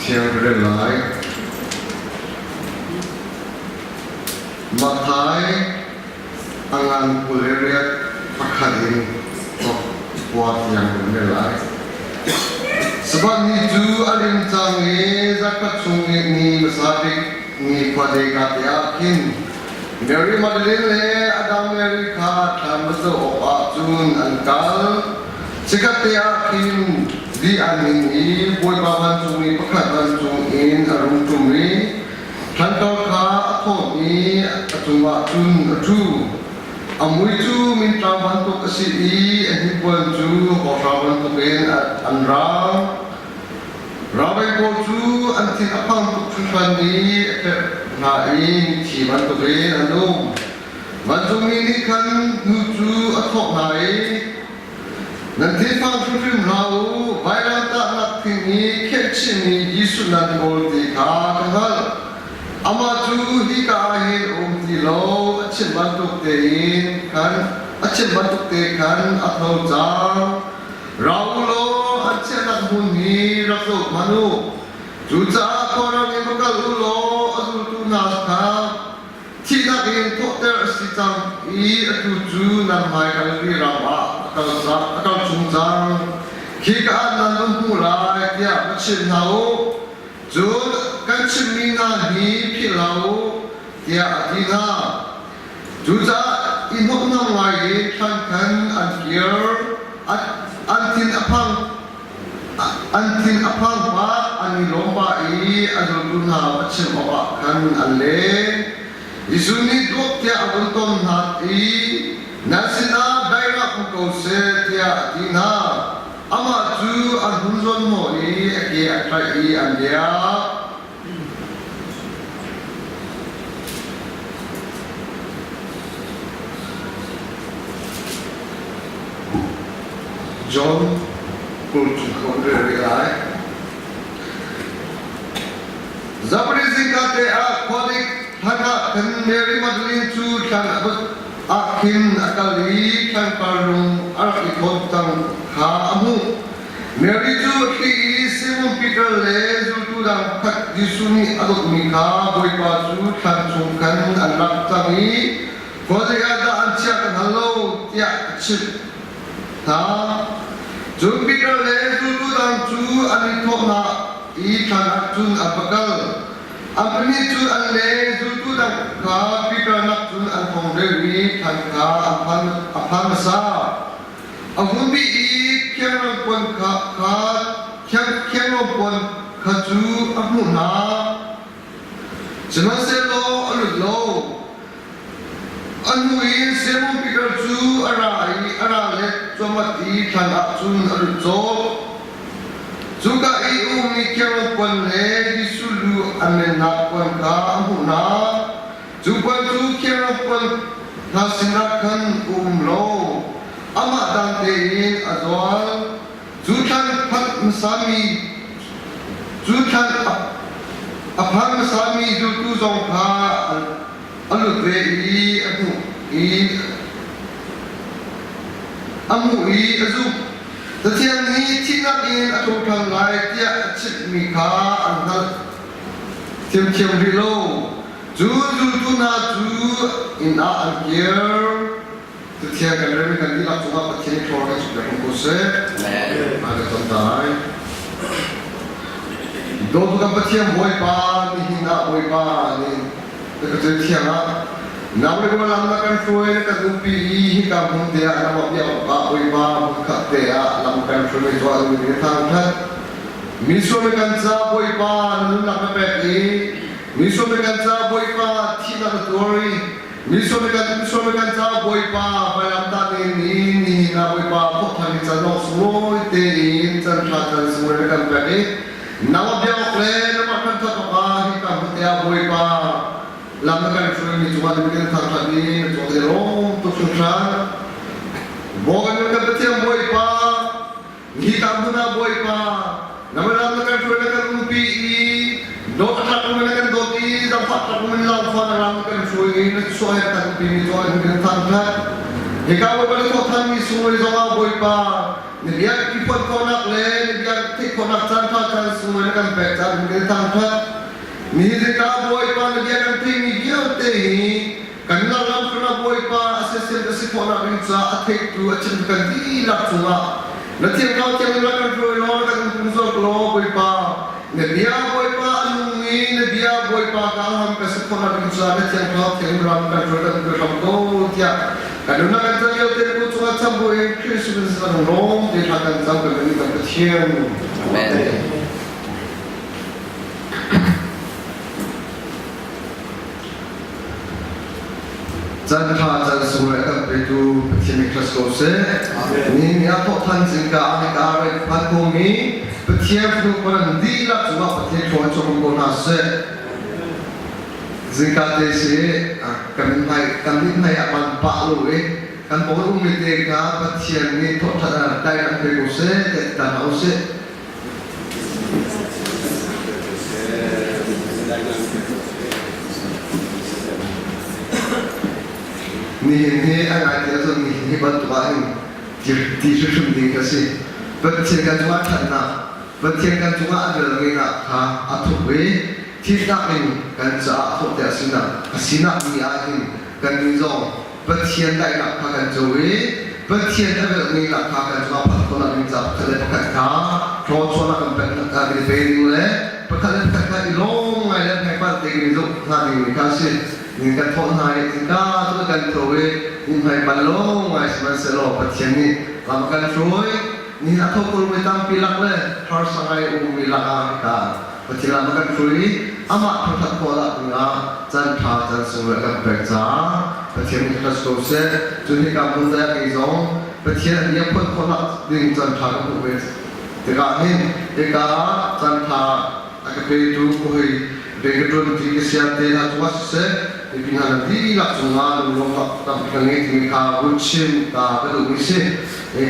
Thiang ka rel lai. Matthai a ngan 28 pakhat in thawk tiang kan rel lai. Sabbath ni cu a lim cang i zarhkhat chung i ni hmasa bik ni khuade ka te ah khin Mary Magdalene le a dang Mary kha thlan va zoh awkah cun an kal. Chikkhat te ah khin li an ning i Bawipa vancungmi pakhat vancung in a rung ṭum i thlankar kha a thawt i a cungah cun a ṭhu. A mui cu mintlang bantuk a si i a hnipuan cu hawhra bantukin an raang. Ralveng pawl cu an thin a phang tuk hringhran i a tlerh hna i mithi bantukin an um. Vancungmi nih khan nu cu a thawh hna i, Nan thinphang hrimhrim hlah u, vailamtahnak thing i khenhchihmi Jesuh nan kawl ti kha ka hngalh. Amah cu hika ah hin a um ti lo, a chim bantuk tein khan a chim bantuk te khan a tho cang. Ra u law an chiahnak hmun hi rak zoh hmanh u. Cucaah khuaram in va kal u law a zultu hna kha thihnak in thawhter a si cang i atu cu nan hmai Galilee ram ah a kal chung cang. Khika ah nan va hmu lai tiah va chim hna u. Cun kan chimmi hna hi philh hlah u tiah a ti hna. Cucaah i hnawhhnam ngai in thlan khan an kir, an thin a phang an thin a phang pah, an i lawm pah i a zultu hna va chim awkah khan an leng. Jesuh nih duak tiah a vun ton hna i nan sinah daihnak um ko seh tiah a ti hna. Amah cu an hun zuanhnawh i a ke an tlaih i an biak. John 20 ka rel rih lai. Zapari zingka te ah khuadik hlan ah khan Mary Magdalene cu thlan ah khin a kal i thlangpar lung a rak i thawt cang kha a hmuh. Mary cu a thli i Simon Peter le zultu dang pakhat Jesuh nih a dawtmi kha Bawipa cu thlan chung khan an lak cang i khuazei ah dah an chiah kan hngal lo tiah a chimh hna. Cun Peter le zultu dang cu an i thawh hna i thlan ah cun an va kal. An pahnih cu an le zultu dang kha Peter nak cun an thawng deuh i thlan kha an phan a phan hmasa. A hun bih i khiangrang puan kha kha khiangrang puan kha cu a hmuh hna. Sihmanhsehlaw a lut lo. A hnu in Simon Peter cu a ra i a ra let cuahmat i thlan ah cun a lut colh. Cuka i a ummi khiangrang puan le Jesuh lu a mennak puan kha a hmuh hna. Cu puan cu khiangrang puan hna sinah khan um lo, amah dang tein a zual. Cu thlan phanh hmasami cu thlan a phan hmasami zultu zong kha a lut ve i a hmuh i a hmuh i a zumh. Cathiang nih thihnak in a tho ṭhan lai tiah a chimhmi kha an hngalh thiamthiam rih lo. Cun zultu hna cu inn ah an kir. Cathiang kan relmi kan dihlak cungah Pathian i thlawr kan suk ko seh. Amen. Kan dai. Dawtu kan Pathian Bawipa nihin ah Bawipa nih na ka thiang ah nang le lam na kan hruai na kan umpi i hika hmun te ah nangmah biak awkah Bawipa hmunkhat te ah lam kan hruai tuah ding in thangthat. Mi sual kan ca Bawipa na nunnak na pek i Misual kan ca Bawipa thihnak na tuar i misual kan misual kan ca Bawipa vailamtah ning in nihin ah Bawipa thawhthan in can awk sunglawi tein can ṭha can sunglawi na kan pek i nangmah biak awk le nangmah ṭhanṭhat awkah hika hmun te ah Bawipa lam na kan hruaimi cungah na kan thangṭhat i na cung i lawm tuk hringhran. Bawipa kan Pathian Bawipa Hika hmun ah Bawipa, na lam na kan hruai na kan umpi i dawt a tlak na kan dawt i zaangfah tlak in laangfa na ram kan hruai i na chuah he kan umpi mi cu an kan thangṭhat. Hika Bawipa na thawhthanmi sunglawi zongah Bawipa, na bia i phuan khawhnak le na bia theih theih khawhnak caan ṭha caan sunglawi na kan pek caah kan in thangṭhat. Nihin ka Bawipa na bia kan theihmi vialte hi kan lam hrangah Bawipa a siasem a si khawhnak ding caah a theihtu a chimtu kan dihlak cungah na thiangkau thiang in rak kan hruai law na kan um zawk law Bawipa na bia Bawipa a nung i na bia Bawipa ka ham ka si khawhnak ding caah na thiangkau thiang in ram kan hruai kan hruai hram ko tiah kan nunnak kan cang lio te ku cungah cham bu in Christmas kan lawm te thla kan cam kan kan Pathian. Amen. Caan ṭha caan sung le kan petu Pathian nih ṭhat ko seh. Ni ni ah thawhṭhan zingka ah hika ah phan khomi Pathian fanu panan dihlak cungah Pathian thlua chuak ko hna seh. Zingka te si kan hmai kan mithmai ah ban pah lo i kan pawng ummi te kha Pathian nih thawhṭhan dai kan pe ko seh ti ta hna usih. Nihin hi a ngai ti ahcun nihin hi bantuk ah hin ti hrimhrim ding ka si. Pathian kan cungah ṭhatnak, Pathian kan cungah a velngeihnak kha a thup i thihnak in kan caah thawhte a sinak a sinak ni ah hin kannih zong Pathian daihnak kha kan co i Pathian a velngeihnak kha kan cungah phanh khawhnak ding caah pakhat le pakhat kha thluachuahnak kan pek kan i pe ding le pakhat le pakhat kha i lawm ngai le hmaipanh te kan i zoh hna ding mi kha a si. Ning kan thawh hna i tingka cu kan tho i ning hmaipanh lawm ngai sihmanhsehlaw Pathian nih lam a kan hruai. Ni a tho mi tampi lak le harsa ngai ummi lakah hika Pathian lam a kan hruai i amah thangṭhat khawh dah dingah caan ṭha caan sunglawi a kan pek caah Pathian nih ṭhat ko seh. Cun hika hmun dai kei zong Pathian a bia phuan khawhnak ding caan ṭha ka hmuh ve tikah hin hika caan ṭha a ka petu ka hoi rian ka ṭuan ti ka sian te hna cungah siseh mipi hna nan dihlak cungah lunglawmhnak tampi ka ngei timi kha vun chim ta ka duhmi si.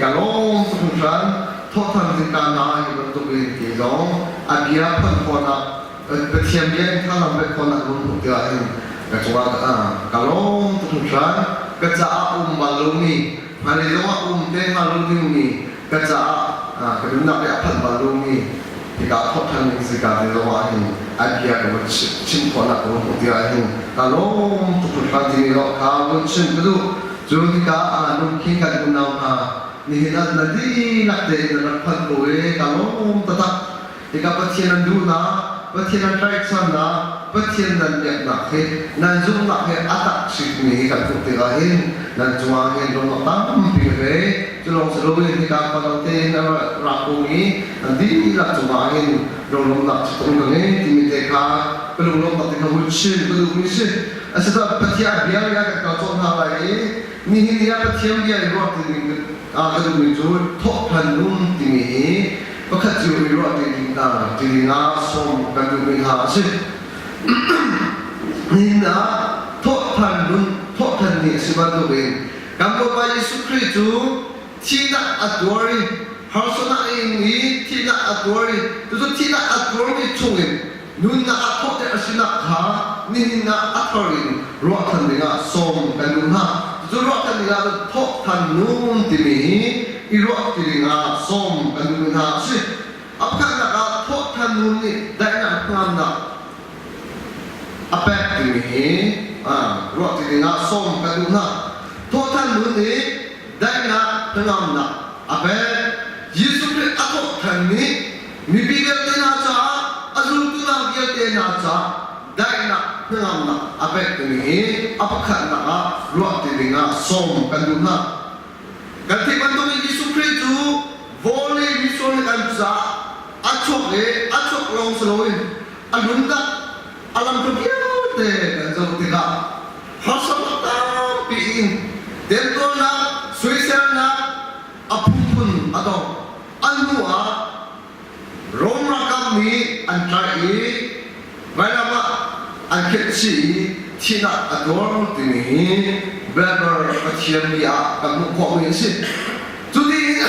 Ka lawm tuk hringhran. Thawhṭhan zingka hna hi bantuk in kei zong a bia phuan khawhnak Pathian bia in thazaang pek khawhnak ka vun hmuh tikah hin ka cungah ka lawm tuk hringhran. Ka caah um bal lomi, hmailei zongah um te hnga lo dingmi, ka caah ka nunnak i a phanh bal lomi hika thawhṭhan ning zingka te zongah hin a bia ka vun chim khawhnak ka vun hmuh tikah hin ka lawm tuk hringhran timi zong kha vun chim ka duh. Cu hika ah lungkhi kan unau hna nihin ah na dihlak tein na rak phanh ko i ka lawm taktak. Hika Pathian an duhnak, Pathian an tlaihchannak, Pathian nan biaknak hi nan zumhnak hi a tak hrimmi hi kan hmuh tikah hin nan cungah hin lawmnak tampi ka ngei. Cu lawng si loin hika khuadang tein a ra komi an dihlak cungah hin lunglawmhnak ṭha ka ngei timi te kha ka lunglawmhnak te kha hun chim ka duhmi si. Asinain Pathian bia nih a kan kal cawh hna lai i nihin ni ah Pathian bia i ruah ti ding ka duhmi cu thawhṭhan nun timi hi pakhat cio i ruah ti ding hna ti ding ah sawm kan duhmi hna a si. Nihin ah thawhṭhan nun thawhṭhan ni a si bantukin kan Bawipa Jesuh Khrih cu thihnak a tuar i harsatnak a ing i thihnak a tuar i cucu thihnak a tuarmi chungin nunnak ah thawhter a sinak kha nihin ah a thar in ruahchan dingah sawm kan duh hna. Cucu ruahchan dingah cun thawhthan nun timi hi i ruah ti dingah sawm kan duh hna a si. A pakhatnak ah thawhthan nun nih daihnak hngamnak a pek timi hi ruah ti dingah sawm kan duh hna. Thawhthan nun nih daihnak hnangamnak a pek. Jesuh Khrih a thawhthan nih Mipi vialte hna caah a zultu hna vialte hna caah daihnak hnangamnak a pek timi hi a pakhatnak ah ruah ti dingah sawm kan duh hna. Kan theih bantukin Jesuh Khrih cu vawlei misual kan caah a chuak i a chuak lawng si loin a nunnak a lamka vialte kan zoh tikah harsatnak tampi in temtuarnak, soiselnak a phunphun a dong. An hnu ah Rom ralkap nih an tlaih i vailam ah an khenh chih i thihnak a tuar timi hi Baibal Pathian mi ah kan hmuh khawhmi a si. Cutiin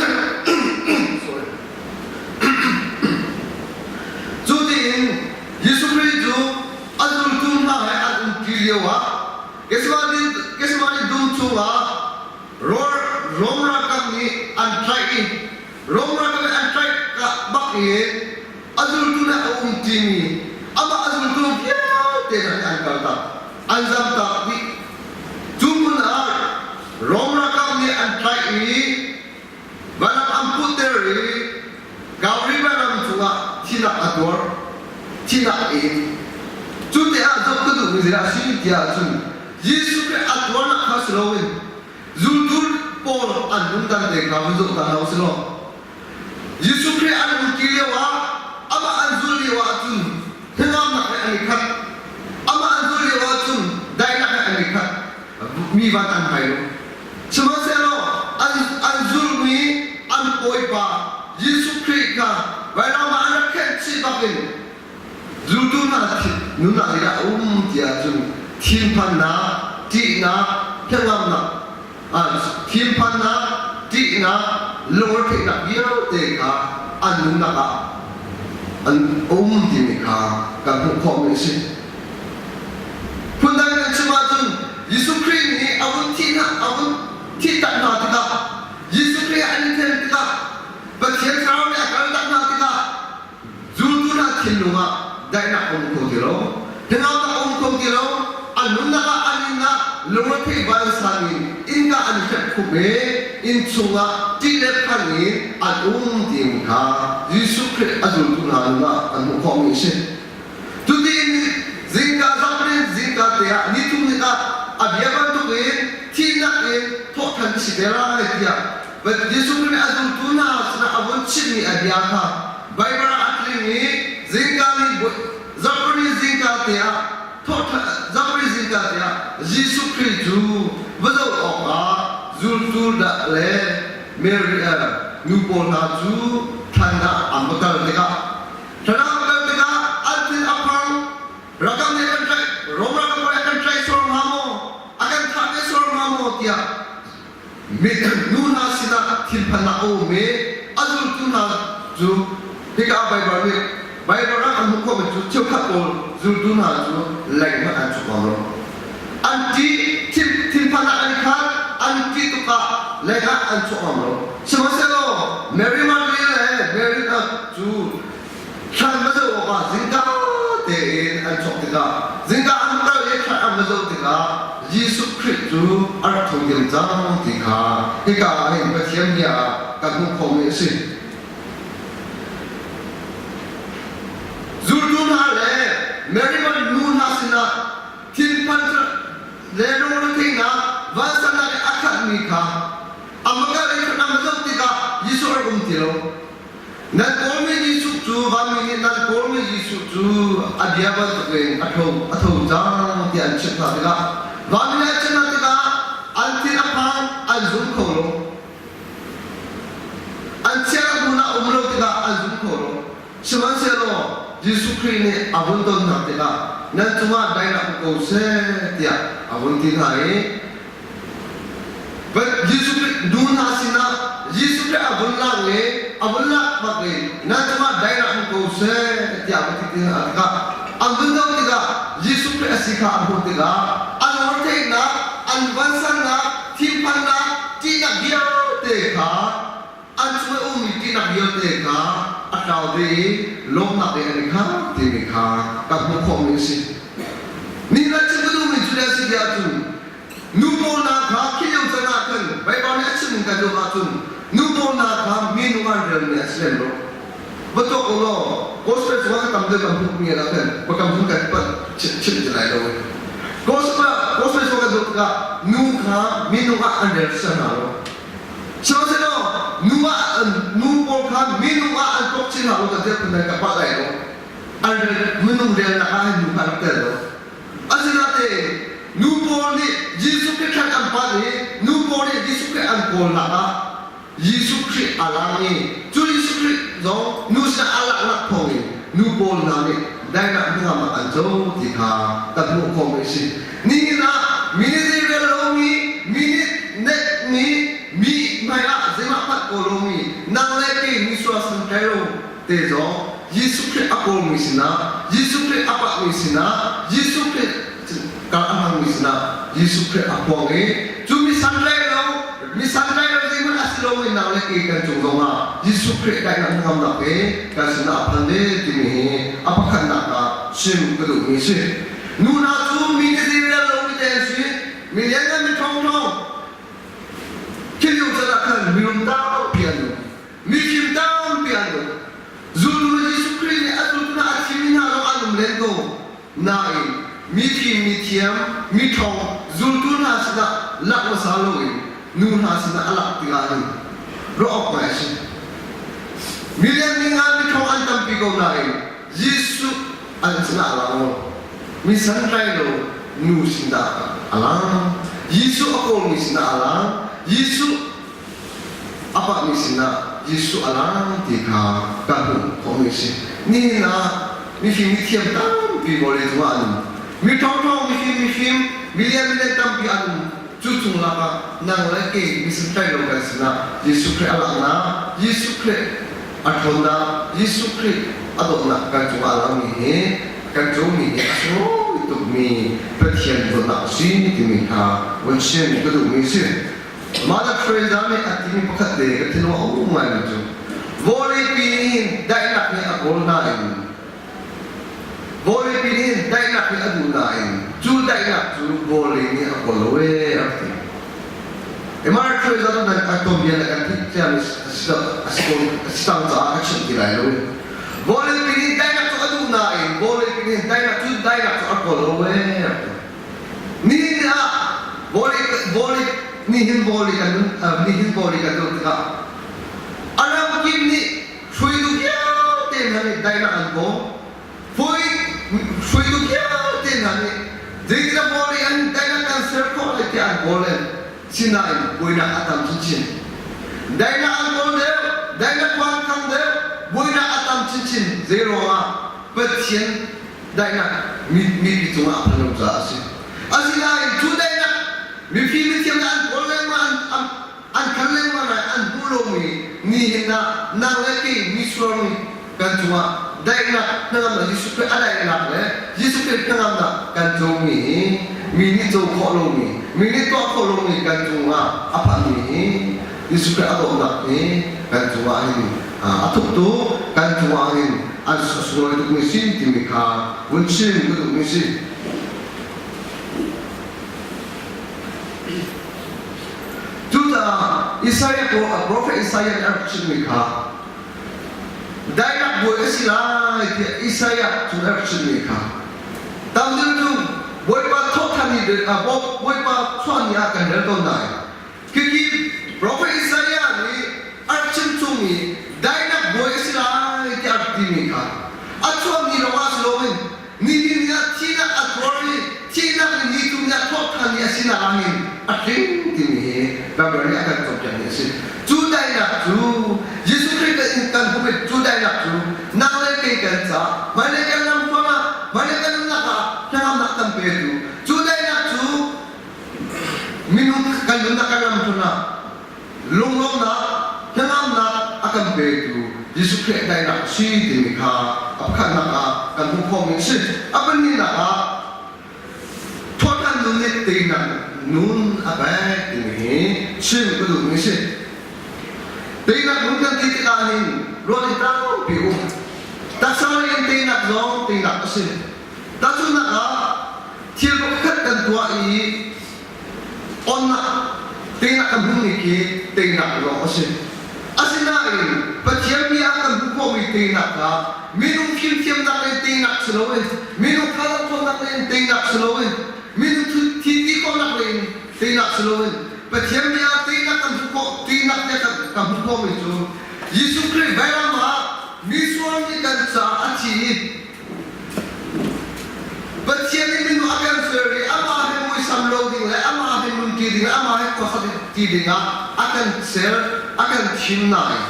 Cutiin Jesuh Khrih cu a zultu hna he an umṭi lioah Gethsemane dum chungah Rom ralkap nih an tlaih i Rom ralkap nih an tlaih ka. ah bak in a zultu nih a um ṭimi amah a zultu vialte hna nih an kaltak, an zamtak dih. Cu hmun ah Rom ralkap nih an tlaih i valam an putter i Calvary valam cungah thihnak a tuar, thihnak a in. Cu te ah zoh ka duhmi zeidah a si tiah ahcun Jesuh Khrih a tuarnak kha si loin zultu pawl an nundan te kha vun zoh ta hna u sih law Jesuh Khrih an umṭi lioah amah an zulh lio ahcun hnangamnak he an i khat. Amah an zulh lio ahcun daihnak he an i khat. Mi van an hai lo. Sihmanhsehlaw an, an zulhmi an Bawipa Jesuh Khrih kha vailam ah an rak khenh chih bakin zultu hna nunnak zeidah a um ti ahcun thinphannak, ṭihnak, hnangamnak Thinphannak, ṭihnak, lungretheihnak vialte kha an nunnak ah an um timi kha kan hmuh khawhmi a si. Phundang in an chim ahcun Jesuh Khrih nih a vun thih hna, a vun thih tak hna tikah Jesuh Khrih an i then tikah Pathian Thlarau nih a kal tak hna tikah Zultu hna thinlung ah daihnak a um kho ti lo. Hnangamnak a um kho ti lo. An nunnak ah an inn ah lungretheih vansan in innka an hrep khum i inn chungah ṭih le phan in an um timi kha Jesuh Khrih a zultu hna nun ah kan hmuh khawhmi a si. Cutin zingka zaprin zingka te ah nithum ni ah a bia bantukin thihnak in thawhṭhan ka si te lai tiah Jesuh Khrih nih a zultu hna sinah a vun chimmi a bia kha Baibal ah a tling i zingka ni zarhpini zingka te ah zarhpini zingka te ah Jesuh Khrih cu va zoh awkah zultu le Mary nu pawl hna cu thlan ah an va kal tikah thlan ah an kal tikah an thin a phang rakam nih kan tlaih Rom rakam nih a kan tlaih sual hnga maw a kan thah ve sual hnga maw tiah Nu hna sinah thinphannak a um i a zultu hna cu hika ah Baibal nih Baibal ah an hmuh khawhmi cu cheukhat pawl zultu hna cu leng hmanh an chuk ngam lo. An ṭih, thinphannak an i khat, an ṭih tuk ah leng ah an chuak ngam lo. Sihmanhsehlaw Mary Magdalene le Mary cu Thlan va zoh awkah zingka tein an chuak tikah zingka an kal i thlan an va zoh tikah Jesuh Khrih cu a rak tho diam cang ti kha hika ah hin Pathian bia ah kan hmuh khawhmi a si. Zultu hna le Mary nu hna sinah thinphan le lungretheihnak vansannak i a khatmi kha a va kal i thlan an va zoh tikah Jesuh a rak um ti lo. Nan kawlmi Jesuh cu vanmi nih nan kawlmi Jesuh cu a bia bantukin a tho a tho cang tiah an chimh hna tikah vanmi nih an chimh hna tikah an thin a phang an zum kho lo. An chiah hmun ah um lo tikah an zum kho lo. Sihmanhsehlaw Jesuh Khrih nih a vun ton hna tikah nan cungah daihnak um ko seh tiah a vun ti hna i Jesuh Khrih nu hna sinah Jesuh Khrih a vun lak i a vun lak bak i nan cungah daihnak um ko seh tiah a vun ti tikah an vun zoh tikah Jesuh Khrih a si kha an hmuh tikah an lungretheihnak, an vansannak, thinphannak, ṭihnak vialte kha an cung i ummi ṭihnak vialte kha a tlau ve i lawmhnak in an i khat timi kha kan hmuh khawhmi a si. Ni kan chim ka duhmi cu le a si ti ahcun nu pawl hna kha khi lio can ah khan Baibal nih a chim kan duh ahcun nu pawl hna kha minung an relmi a si lem lo. Va tuak u law gospel cungah ka tam deuh kan hmuhmi ah khan va kam hmun kan panh chim ti lai lo. Gospel gospel cungah kan duh tikah nu kha minung ah an rel sia hna lo. Sihmanhsehlaw nu ah nu pawl kha minung ah an tlok chin hna lo kan ti phun ka palh lai lo. An minung relnak ah hin nu kha rak tel lo. Asinain nu pawl nih Jesuh Khrih thlan an panh i nu pawl nih Jesuh Khrih an kawlnak ah Jesuh Khrih a lang i cu Jesuh Khrih zong nu sinah a langhnak thawngin nu pawl hna nih daihnak hnangam ah an co ti kha kan hmuh khawhmi a si. Nihin ah mi nih zei rel lomi, mi nih nekmi, mi hmaiah zeimah hmanh kawl lomi, nang le kei misual santlai lo te zong Jesuh Khrih a kawlmi sinah, Jesuh Khrih a pahmi sinah, Jesuh Khrih kar a hmangmi sinah Jesuh Khrih a phuang i cu mi santlai lo, mi santlai lo zeihmanh a si lo. loin nang le kei kan cung zongah Jesuh Khrih daihnak hnangamnak he kan sinah a phan ve timi hi a pakhatnak ah chim ka duhmi a si. Nu hna cu mi nih zeirel lomi te an si. Mi lianngan mi ṭhawngṭhawng thil lio can ah khan mirum tampi an um. Mifim tampi an um. Zultu Jesuh Khrih nih a zultu hna a thimmi hna zong an um len ko. Nain mifim, mithiam, miṭhawng zultu hna sinah lak hmasa loin nu hna sinah a lak tikah hin ruah awk ngai a si. Milian mingan miṭhawng an tampi ko nain Jesuh an sinah a lang lo. Mi santlai lo nu sin dah a lang. Jesuh a kawlmi sinah a lang. Jesuh a pahmi sinah Jesuh a lang ti kha kan hmuh khawhmi a si. Nihin ah mifim mithiam tampi vawlei cungah an um. Mi ṭhawngṭhawng mifim mifim milian milian tampi an um. Cu chung lakah nang le kei misantlai lo kan sinah Jesuh Khrih a langhnak, Jesuh Khrih a ṭhawnnak, Jesuh Khrih a dawtnak kan cungah a langmi hi kan cungmi hi a sunglawi tukmi Pathian dawtnak a si timi kha vun chim ka duhmi a si. Mother Teresa nih a timi pakhat te ka thinlung a um ngaimi cu vawleipi nih daihnak nih a kawl nain vawleipi nih daihnak nih a duh nain cu daihnak cu vawlei nih a kawl lo ee a ti. Mother Teresa cu nan kan tuanbia le kan theih ciami a si a si cang caah ka chimh ti lai lo. Vawleipi nih daihnak cu a duh nain vawleipi nih daihnak cu daihnak cu a kawl lo ee a ti. Nihin ah vawlei nihin vawlei kan nihin vawlei kan zoh tikah a ramkip nih hruaitu vialte hna nih daihnak an kawl. Hruaitu vialte hna nih zeitindah vawlei an daihnak kan ser khawh lai tiah an kawl len. Sinain buainak a tam chinchin. Daihnak an kawl deuh, daihnak khua an khang deuh, buainak a tam chinchin. Zei ruangah Pathian daihnak mipi cungah a phan lo caah a si. Asinain cu daihnak mifim mithiam nih an kawl lengmang an an khan lengmang lai an hmuh lomi nihin ah nang le kei misual mi kan cungah daihnak hnangamnak Jesuh Khrih a daihnak le Jesuh Khrih hnangamnak kan comi hi mi nih co khawh lomi mi nih tuah khawh lomi kan cungah a phanmi hi Jesuh Khrih a dawtnak hi kan cungah hin a thuk tuk kan cungah hin an sunglawi tukmi si timi kha vun chim ka duhmi si. Cucaah Isaiah ko prophet Isaiah nih a rak chimmi kha daihnak bawi a si lai tiah Isaiah cu a rak chimmi kha tam deuh cu Bawipa thawhthan ni Bawipa chuah ni ah kan rel tawn nain Khikhi Profet Isaiah nih a rak chimchungmi daihnak bawi a si lai tiah a rak timi kha a chuahmi lawngah si loin nihin ni ah thihnak a tuar i thihnak in ni tum nih a thawhṭhan i a sinak ah hin a tling timi hi Bible nih a kan cawnpiakmi a si. Cu daihnak cu Jesuh Khrih in kan hmuh i cu daihnak cu nang le kei kan caah hmailei kan ram hruang ah hmailei kan nunnak ah hnangamnak kan petu cu daihnak cu Minung kan nunnak kan ram hmun ah lunglawmhnak, hnangamnak a kan petu Jesuh Khrih daihnak a si timi kha a pakhatnak ah kan hmuh khawhmi a si. A pahnihnak ah thawhṭhan nun nih teinak nun a pek timi hi chim ka duhmi a si. Teinak nun kan ti tikah hin ruah in tampi um. Taksa lei in teinak zong teinak a si. Tahchunhnak ah thil pakhat kan tuah i onnak teinak kan hmuhmi khi teinak lawng a si. Asinain Pathian bia ah kan hmuh khawhmi teinak kha minung fimthiamnak in teinak si loin minung thazaang in teinak si loin minung thi ti khawhnak in teinak si loin Pathian bia ah teinak kan hmuh khawh teinak tiah kan kan hmuh khawhmi cu Jesuh Khrih vailam ah misual nih kan caah a thi i Pathian nih minung a kan ser i amah he muisam lo ding le amah he nunṭi ding le amah he khuasa ti dingah a kan ser, a kan thim nain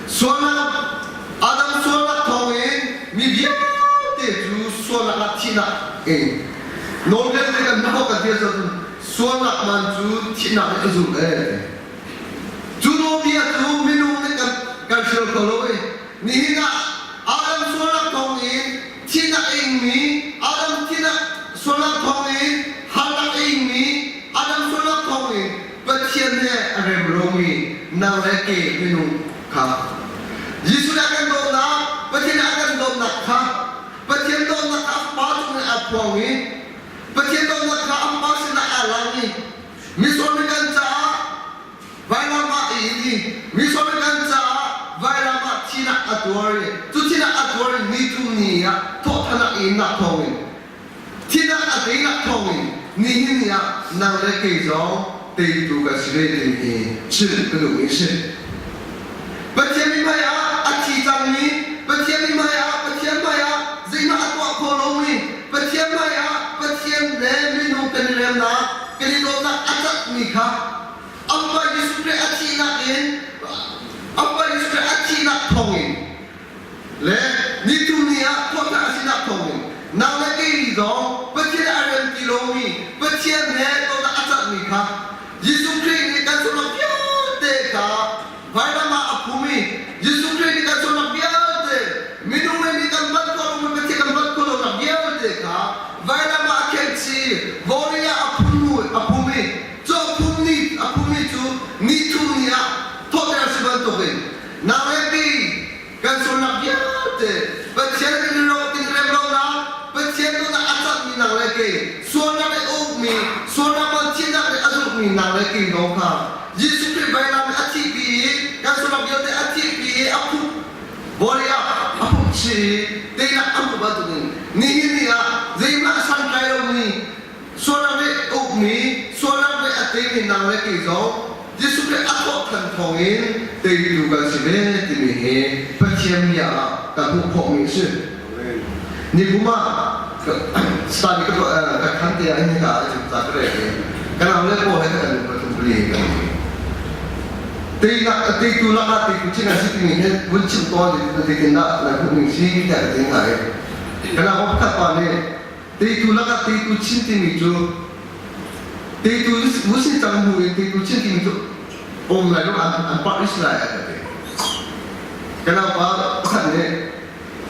sualnak Adam sualnak thawngin mi vialte cu sualnak ah thihnak in nawlbia nih kan hmuh kan ti ahcun sualnak man cu thihnak nih a zulh ee. Cu nawlbia cu minung nih kan kan hrial kho lo i Nihin ah Adam sualnak thawngin thihnak a ingmi, Adam thihnak sualnak thawngin harnak a ingmi, Adam sualnak thawngin Pathian he a rem lomi nang ke minung kha Jesuh nih a kan dawtnak Pathian nih a kan dawtnak kha Pathian dawtnak kha a Fapa cung in aa phuang i Pathian dawtnak kha a Fapa sinah aa lang i misual kan caah vailam ah a in i misual kan caah vailam ah thihnak a tuar i cu thihnak a tuar i ni thum ni ah thawhthan a innak thawngin Thihnak a teinak thawngin nihin ni ah nang le kei zong teitu kan si ve timi hi chim ka duhmi a si. Pathian mithmai ah a thi cangmi, Pathian mithmai ah Pathian hmai ah zeihmah a tuah kho lomi, Pathian hmai ah Pathian le minung kan i remnak, kan i dawtnak a cakmi kha Amah Jesuh Khrih a thihnak in Amah Jesuh Khrih a thihnak thawngin le nithum ni ah thawhṭhan a sinak thawngin nang le kei zong Pathian a rem ti lomi Pathian he dawtnak a cangmi kha Jesuh Khrih nih kan sualnak vialte kha vailam ah a phum i Jesuh Khrih nih kan sualnak vialte minung le mi kan bat khawh lomi Pathian kan bat khawh lonak vialte kha vailam ah a khenhchih vawlei ah a phum a phum i cu a phum ni a phummi cu nithum ni ah thawhter a si bantukin Nang le kei kan sualnak vialte Pathian kan i ro tin rem lonak Pathian nunnak a cangmi nang le kei sualnak i a ukmi sualnak man thihnak nih a zulhmi nang le kei zong kha Jesuh Khrih vailam i a thihpi i kan sualnak vialte a thihpi i a phuh vawlei ah a phuh chih i teinak a hmuh bantukin nihin ni ah zeihmah santlai lomi Sualnak nih ukmi, sualnak nih a teimi nang le kei zong Jesuh Khrih a thawhṭhan thawngin teitu kan si ve timi hi Pathian bia ah kan hmuh khawhmi a si. Nikum ah study ka tuah ka khan te ah hika ah ca ka rel i ka nau le pawl he kan pathum pali kan teinak teitu lakah teitu chin an si timi hi vun chim tawn zeitindah nan hmuh ning si tiah ka ti hna i ka nau pakhat pa nih Teitu lakah teitu chin timi cu teitu musin cang hnu in teitu chin timi cu um lai lo an an parh is lai a ka ti. Ka naupa pakhat nih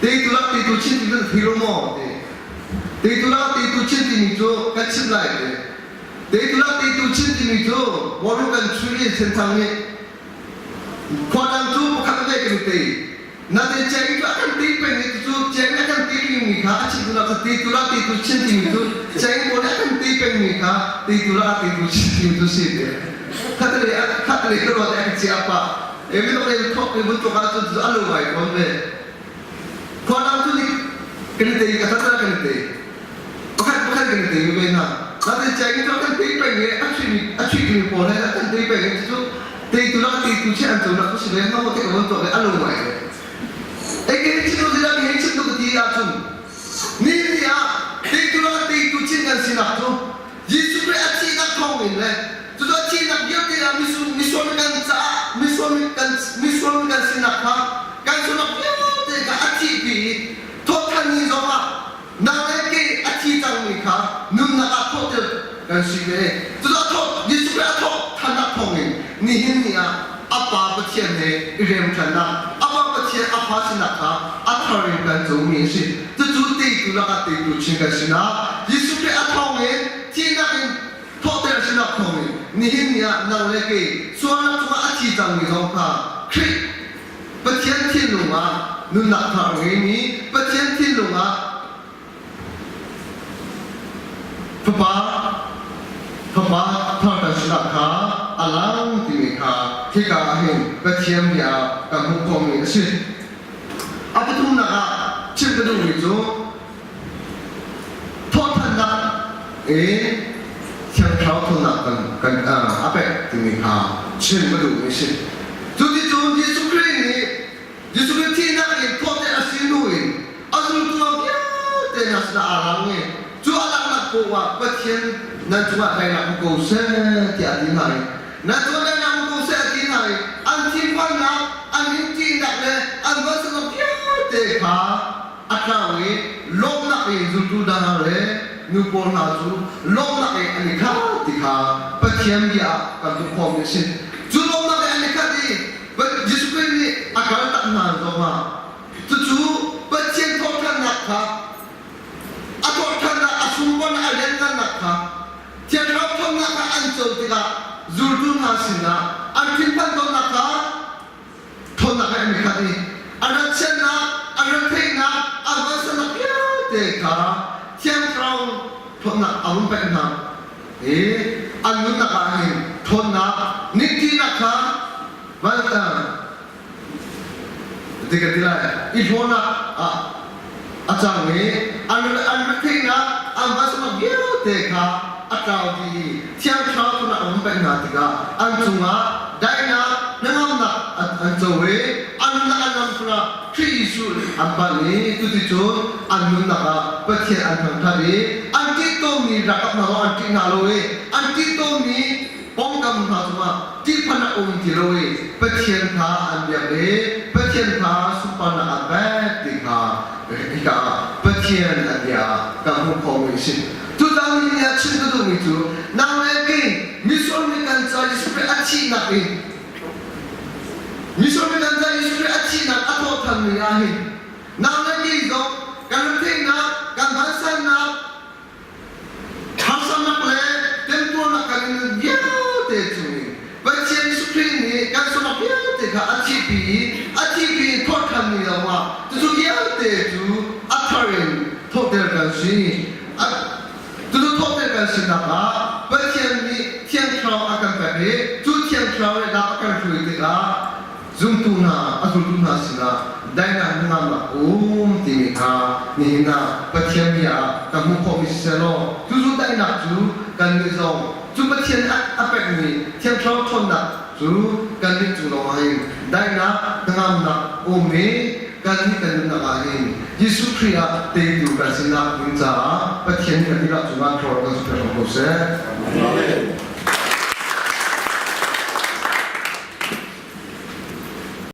teitu lak teitu chin timi cu thei lo maw ti. Teitu lak teitu chin timi cu kan chimh lai ti. Teitu lak teitu chin timi cu bawlung kan chuih i Senthang nih khua dang cu pakhat ve kan i tei. Natin ceng cu a kan ti peng i cucu ceng a kan ti pengmi kha a chim duhnak cu ti tu lah ti tu chin timi cu ceng pawl nih a kan ti pengmi kha ti tu lah ti tu chin timi cu si ti. Khatlei khatlei ka ruat i a ka chia pah. E minung le thok i vun tuk ahcun cu a lo ngai fawn ve. Khua dang cu nih kan i tei a tata kan i tei. Pakhat pakhat kan i tei ve hna. Natin ceng cu a kan tei peng i a chuihmi a chuihmi pawl he a kan tei peng i cucu teitu lak teitu chiah an conak cu si ve hnga maw ti ka von tuak i a lo ngai ve. Ei ke chin u zilah hei chim tu ti ahcun ni ni ah teitu lak teitu chin kan sinak cu Jesuh Khrih a thihnak thawng in le cucu a thihnak vialte ah misual kan caah misual kan misual kan sinak kha kan sualnak vialte kha a thihpi i thawhthan ni zong ah nang le kei a thi cangmi kha nunnak ah thawhter kan si ve. Cucu a thawh Jesuh Khrih a thawh thannak thawngin nihin ni ah a Pa Pathian he i rem ṭhannak, a Pa Pathian a fa sinak kha a thar in kan comi a si. Cucu teitu lakah teitu chin kan sinak Jesuh Khrih a thawngin thihnak in thawhter sinak thawngin nihin ni ah nang le kei sualnak cungah a thi cangmi zong kha Khrih Pathian thinlung ah nunnak thar a ngeimi Pathian thinlung ah fapa fapa thar kan sinak kha a lang timi kha hika ah hin Pathian bia kan hmuh khawhmi a si. A pathumnak ah chim ka duhmi cu thawhthannak i Thiang Thlarau thawnnak kan kan a pek timi kha chim ka duhmi a si. Cuticun Jesuh Khrih nih Jesuh Khrih thihnak in thawhter a si hnu in a zultu vialte hna sinah aa lang i cu a langhnak paoh ah Pathian nan cungah daihnak um ko seh tiah a ti hna i nan cungah daihnak um ko seh a ti hna i an thinphannak an ṭihnak le an vansannak vialte kha a tlau i lawmhnak in zultu hna le nu pawl hna cu lawmhnak in an i khat ti kha Pathian bia ah kan hmuh khawhmi a si. Cu lawmhnak in an i khat i Jesuh Khrih nih a kal tak hna zongah cucu Pathian thawhṭhannak kha a thawhṭhannak a sunparnak a lianngannak kha Thiang Thlarau thawnnak kha an co tikah zultu hna sinah an thinphan tawnnak kha. A ratchiatnak, a retheihnak, a vansannak vialte kha Thiang Thlarau ṭhawnnak a run pek hna i an nunnak ah hin ṭhawnnak, ningṭinak kha van ti ka ti lai i hlawnak ah a cang i an an retheihnak, an vansannak vialte kha a tlau dih i Thiang Thlarau ṭhawnnak a run pek hna tikah an cungah daihnak, hnangamnak an co i an nunnak an lam cungah Khrih Jesuh an panh i cuticun an nunnak ah Pathian an thangṭhat i an ṭih tawnmi ralkap hna zong an ṭih hna lo i an ṭih tawnmi pawngkam hna cungah ṭihphan a um ti lo i Pathian kha an biak i Pathian kha sunparnak an pek ti kha hika ah Pathian a bia ah kan hmuh khawhmi a si. Tutan ni ah chim ka duhmi cu nang le kei misual mi kan ca Jesuh Khrih a thihnak in Misual mi kan ca Jesuh Khrih a thihnak a thawhthanmi ah hin nang le kei zong kan retheihnak, kan vansannak, harsatnak le temtuarnak kan in nun vialte chungin Pathian Jesuh Khrih nih kan sualnak vialte kha a thihpi i a thihpi in thawhthanmi lawngah cucu vialte cu a thar in thawhter kan si. Cucu thawhter kan sinak ah Pathian nih Thiang Thlarau a kan pek i cu Thiang Thlarau nih lam a kan hruai tikah zumtu hna a zultu hna sinah daihnak hnangamnak um timi kha nihin ah Pathian bia ah kan hmuh khawhmi siseh law cucu daihnak cu kannih zong cu Pathian a pekmi Thiang Thlarau ṭhawnnak cu kannih cung lawngah hin daihnak hnangamnak um i kannih kan nunnak ah hin Jesuh Khrih ah teitu kan sinak ding caah Pathian nih kan dihlak cungah thlawr kan si hram ko seh. Amen.